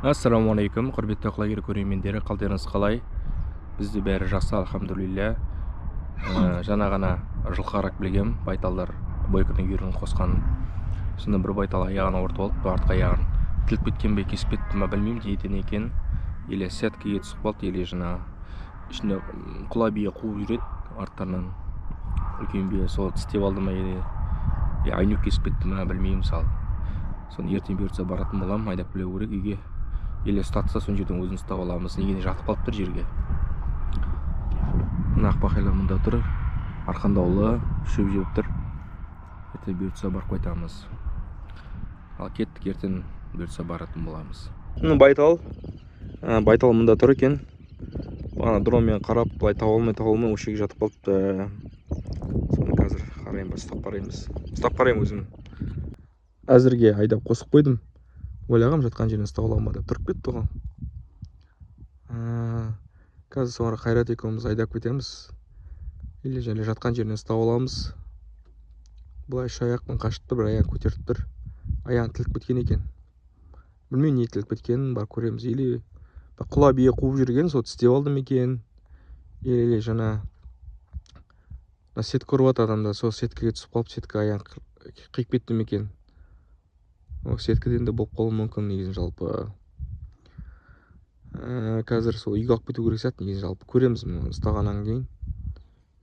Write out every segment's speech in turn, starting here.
Ассалаумағалейкум, құрметті құлагер көрермендері, қалдарыңыз қалай? Бізде бәрі жақсы, алхамдулилля. Жаңа ғана жылқы қарап білгем, байталдар бойканың үйірін қосқан. Сонда бір байтал аяғын ауыртып алып, артқы аяғын тіліп кеткен бе, кесіп кетті ма білмеймін, неден екен. Или сеткіге түсіп қалды, или жаңа ішінде құла бие қуып жүреді арттарынан. Үлкен бие сол тістеп алды ма, или айнек кесіп кетті ма білмеймін мысалы. Соны ертең бұйыртса баратын боламын, айдап келу керек үйге. Или ұстатса, сол жерден өзін ұстап аламыз. Неге жатып қалып тұр жерге. Мына ақбақайлар мұнда тұр. Арқандаулы, шөп жеп тұр. Ертең бұйыртса барып қайтамыз. Ал кеттік, ертең бұйыртса баратын боламыз. Мына байтал. Байтал мұнда тұр екен. Бағана дронмен қарап, былай таба алмай, таба алмай, осы жерге жатып қалыпты. Соны қазір қараймын, бір ұстап қараймыз. Ұстап қараймын өзім. Әзірге айдап қосып қойдым. Ойлағам жатқан жерінен ұстап аламын ба деп тұрып кетті оған. Қазір соңыра Қайрат екеуміз айдап кетеміз. Или және жатқан жерінен ұстап аламыз. Былай үш аяқпен қашып тұр, бір аяғын көтеріп тұр. Аяғын тіліп кеткен екен. Білмеймін не тіліп кеткенін, барып көреміз. Или бір құла бие қуып жүрген, сол тістеп алды ма екен. Или жаңа мына сетка ұрып жатыр адамдар, сол сеткіге түсіп қалып, сетка аяғын қиып кетті ме екен. Ол сеткіден де болып қалуы мүмкін негізі жалпы. Қазір сол үйге алып кету керек сияқты негізі жалпы. Көреміз мұны ұстағаннан кейін.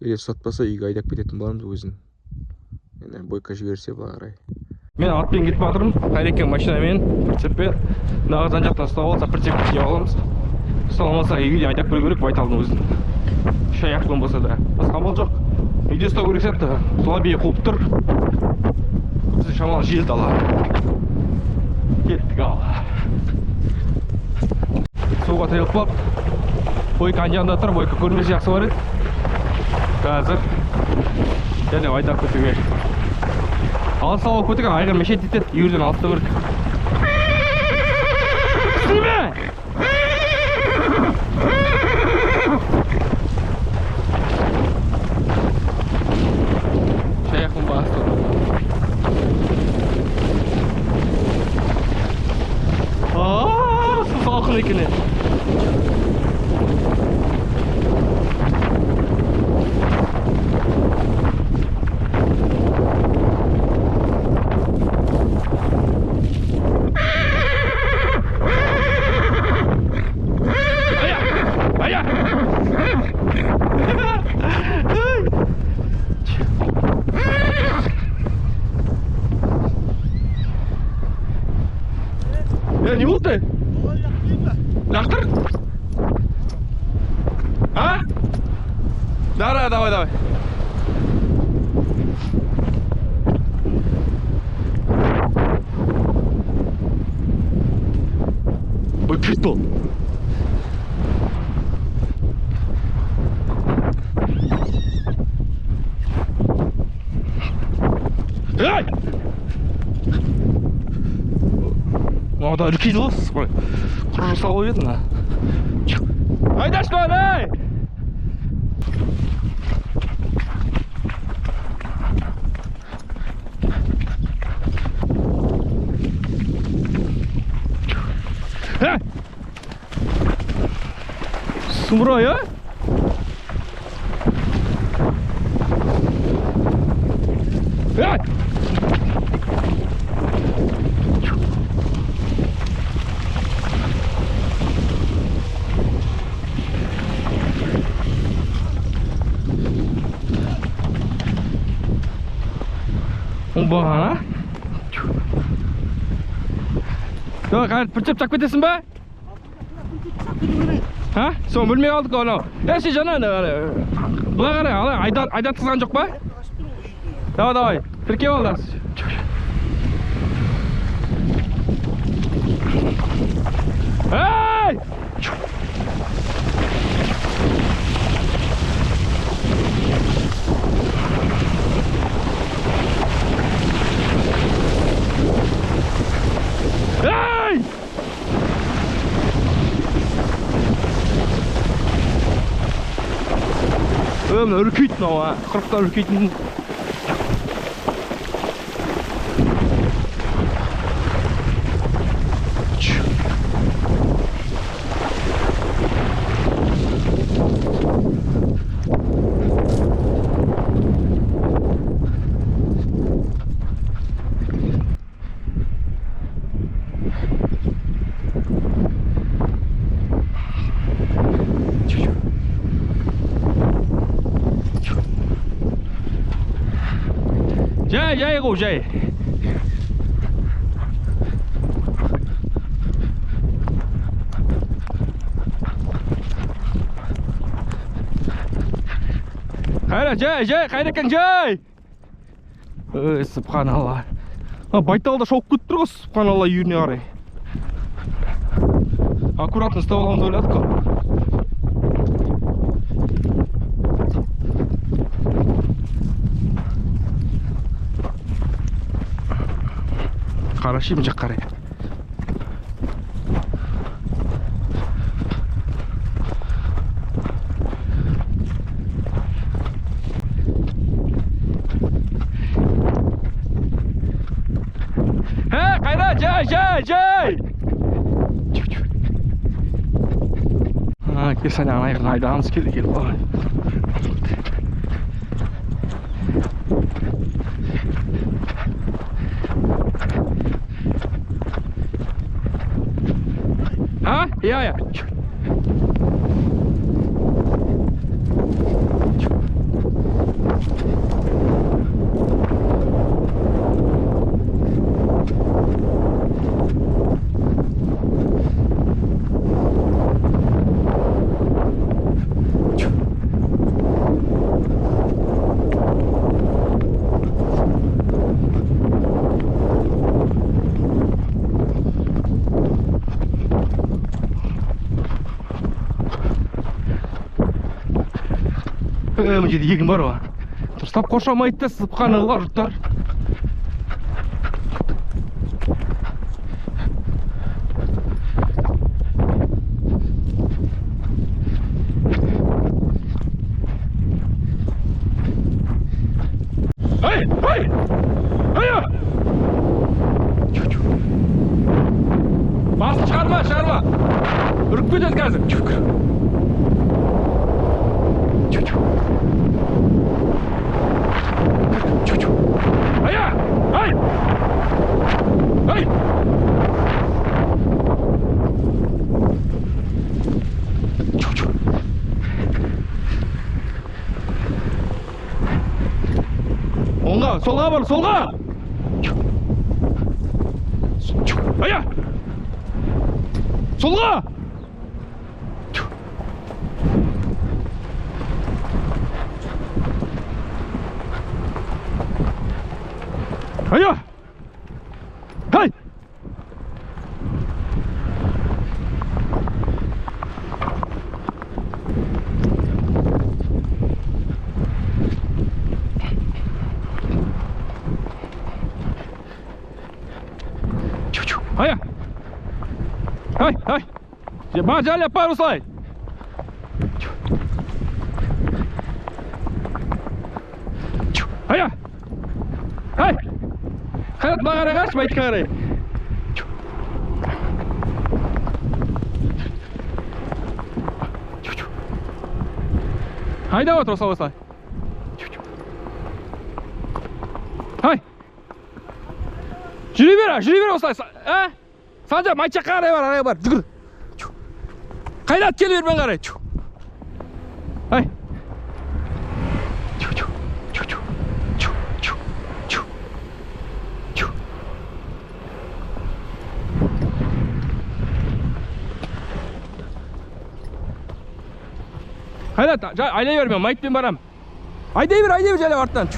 Егер ұстатпаса үйге айдап кететін боламыз өзін. Енді бойка жіберсе былай қарай. Мен атпен кетіп жатырмын, Қайрекен машинамен, прицеппен. Мына жан жақтан ұстап алса, прицепке тиеп аламыз. Ұстап алмаса үйге де айдап келу керек байталдың өзін. Үш аяқпен болса да. Басқа амал жоқ. Үйде ұстау керек сияқты. Құла бие қуып тұр. Бізде шамалы жел дала. Кеттік ал. Суға тіреліп қалып, бойка ан жағында тұр, бойка көрмесе жақсы бар еді. Қазір және айдап кетуге. Алыс алып кетуге айғыр мешет етеді, үйірден алыстау керек. Істеме! Шаяқпын басты. Су салқын екен. Не болды? Лақтыр? А? Да, давай, давай. Ой, кетті ол. Эй! Мынау да үлкейді ғой, қой. Құр жасау қойып еді мына. Айдашы маған, ей! Ей! Сұмырай, а? Ей! Оңбаған, а? Давай, Қайрат, прицеп тап кетесің ба? А? Соны білмей қалдық анау. Е, сен жаңа, былай қарай, алай, айдатқызған жоқ па? Давай, давай, тіркеп ал да. Ей! Ей! Мына үркейді мынау, а? Қырықтан үркейтін. Жай, жай қу, жай. Қайра, жай, жай, Қайрекең, жай. Ой, субханалла. Байтал да шауып кетіп тұр ғой, субханалла, үйіріне қарай. Аккуратно ұстап аламыз ойладық қой. Қарашы, мына жаққа қарай. Қайрат, жай, жай, жай. Келсәне ана айдағымыз келді, келіп қалған. А? Иә, иә. Мына жерде егін бар ғой. Дұрыстап қоршамайды да, субханалла, жұрттар. Ай, ай! Ай! Басын шығарма, шығарма. Үріп кетеді қазір. Ая! Ай! Ай! Оңға, солға бар, солға! Ая! Солға! Ая! Ай! Ая! Ай, ай! Бар, жайлап бар осылай! Ая! Ай! Қайрат, мына қарай қарашы, байтқа қарай. Айдап отыр осылай осылай. Ай! Жүре бер, жүре бер осылай. А? Санжар, майт жаққа қарай бар, қарай бар, жүгір. Қайрат, кел бер, мен қарай. Ай! Қайрат, айлай бер, мен майтпен барам. Айдай бер, айдай бер, жайлап арттан.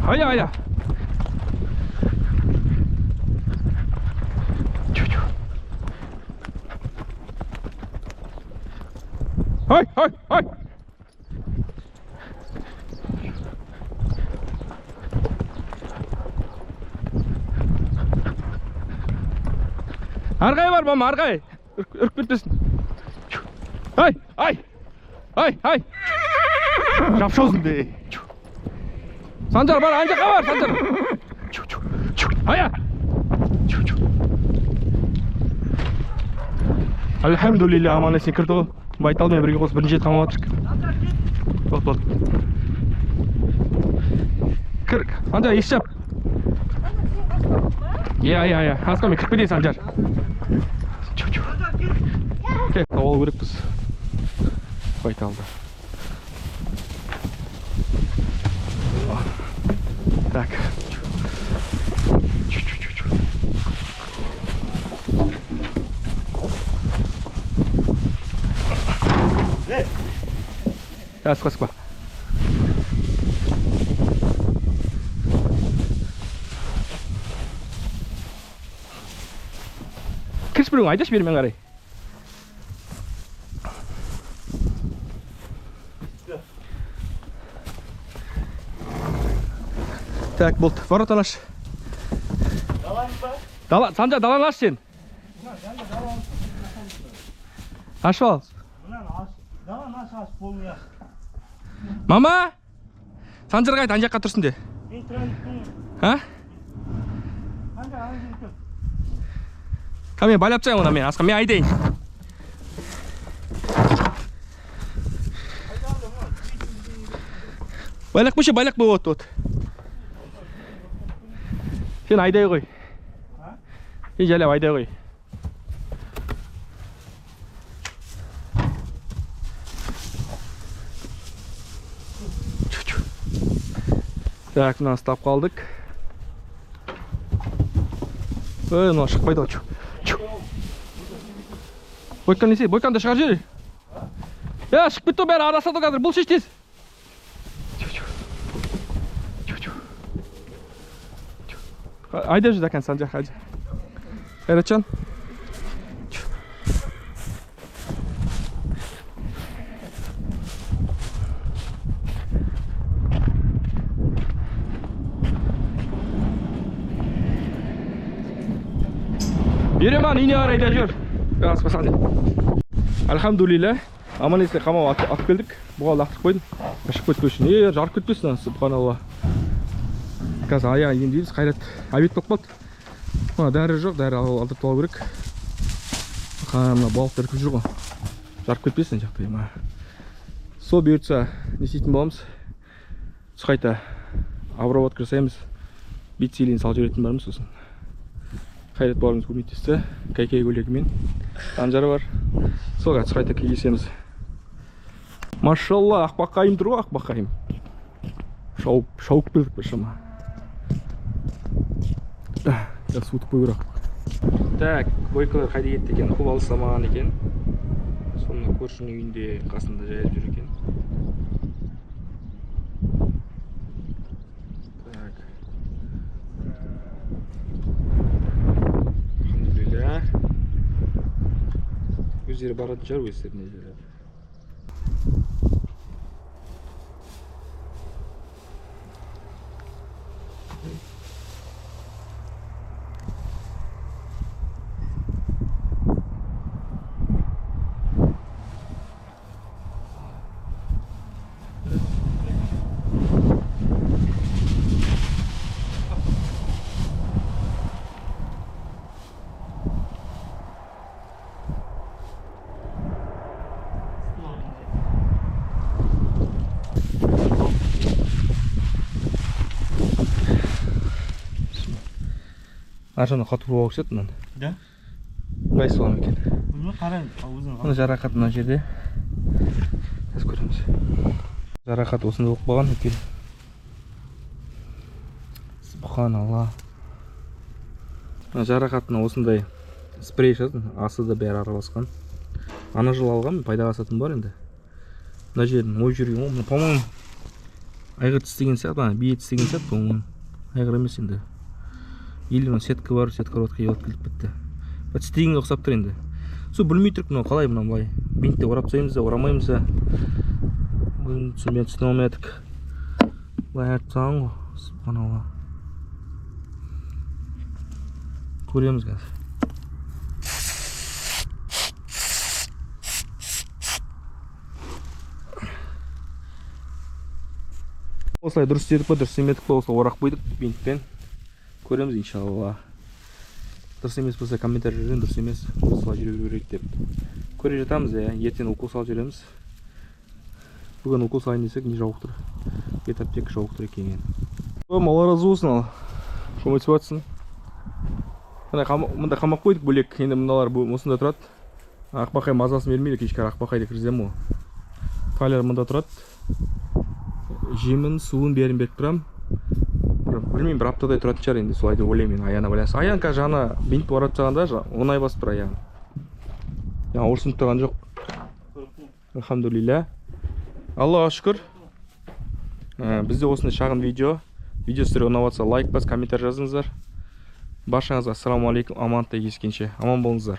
Айда, айда. Ай, ай, ай. Арғай бар, мама, арғай. Үріп кетпесін. Ай, ай, ай, ай. Жапшы аузыңды. Санжар, бар, ана жаққа бар, Санжар. Ая. Альхамдулилля, аман есен кірді ғой. Байталмен бірге қосып бірінші рет қамап жатырмық. Болды, болды. Кір, Санжар, ес жап. Иә, иә, иә. Асқа, мен кіріп кетейін, Санжар. Чу, чу. Кел, тауып алу керекпіз. Байталды. Так. Чу, чу, чу, чу. Асқа, асқа. Кірші, біреуің айдашы бермен қарай. Так, болды. Воротаны аш. Дала, Санжар, даланы аш сен. Ашып ал. Мынаны аш, даланы аш, аш, қолыңды аш. Мама! Санжарға айт, ана жаққа тұрсын де. Мен тұрайын. А? Қанша ана жерге тұр. Ка, мен байлап тастайын оны, мен асқа, мен айдайын. Байлақ қойшы, байлақ қой, вот, вот. Сен айдай ғой. Сен жайлап айдай ғой. Чу, чу. Так, мынаны ұстап қалдық. Ой, мынау шықпайды ғой. Чу, чу. Бойканы не істейді? Бойканы да шығарып жібер. Е, шығып кетті ғой, бәрі араласады ғой қазір. Бұл шеш тез. Чу, чу. Чу, чу. Чу. Айда жүр, до конца, Санжар, айда. Қайратжан. Чу. Берем үйіне қарай да жүр. Аспасан. Альхамдулилля. Аман есен қамау алып келдік. Бұған лақтырып қойдым. Шығып кетпес үшін. Е, жарып кетпесін, ана, субханалла. Қазір аяғын емдейміз. Қайрат обед болып қалды. Мына дәрі жоқ, дәрі алдырып алу керек. Қа, мына балықтар іркіп жүр ғой. Жарып кетпесін жақта ема. Сол бұйыртса не істейтін боламыз? Түс қайта обработка жасаймыз. Битселин салып жіберетін бармыз сосын. Қайрат бауырымыз көмектесті. Кәкей көйлегімен. Санжар бар. Сол түс қайта кездесеміз. Машалла, ақбақайым тұр ғой, ақбақайым. Шауып, шауып келдік біршама. Сейчас суытып қою керек. Так, бойкалар қайда кетті екен? Көп алысламаған екен. Сол мына көршінің үйінде қасында жайылып жүр екен. Так. Алхамдулилля. Өздері баратын шығар өздеріне жайлап. Ар жағынан қатты ұрып алып кетеді мынаны. Да? Қайсы болған екен? Өзіме қараймын, ал өзің Мына жарақат мына жерде. Қазір көреміз. Жарақат осында болып қалған екен. Субханалла. Мына жарақатына осындай спрей жаздым. Асы да бәрі араласқан. Ана жылы алғанмын, пайдаға асатын бар енді. Мына жерін ойып жүрген ғой. Мына, по-моему, айғыр тістеген сияқты, ана бие тістеген сияқты, по-моему. Айғыр емес енді. Или мына сетка бар, сетка ротқа ебіп келіп кетті. Бір тістегенге ұқсап тұр енді. Сол білмей тұрып, мынау қалай, мынау былай бинтте орап тастаймыз да, орамаймыз да. Өзім түсінбей, түсіне алмай жатырмық. Былай айтып тастаған ғой, субханалла. Көреміз қазір. Осылай дұрыс істедік па, дұрыс істемедік па, осылай орақ қойдық бинтпен. Көреміз иншалла. Дұрыс емес болса комментарий жазыңыз, дұрыс емес, осылай жүре беру керек деп. Көре жатамыз, иә, ертең укол салып жүреміз. Бүгін укол салайын десек, не жауық тұр. Бет аптека жауық тұр екен. Алла разы болсын, ал. Көмектесіп жатсың. Мына мында қамап қойдық бөлек. Енді мыналар осында тұрады. Ақбақай мазасын бермейді, кешке ақбақайды кіргіземін ғой. Талер мында тұрады. Жемін, суын, бәрін беріп тұрамын. Бір, білмеймін, бір аптадай тұратын шығар енді, солай деп ойлаймын мен, аяғына байланысты. Аяғын қазір жаңа бинт орап тастағанда оңай басып тұр аяғын. Жаңа ауырсынып тұрған жоқ. Альхамдулилля. Аллаға шүкір. Бізде осындай шағын видео. Видео сіздерге ұнап жатса, лайк бас, комментарий жазыңыздар. Баршаңызға ассалаумағалейкум, амандықта кездескенше. Аман болыңыздар.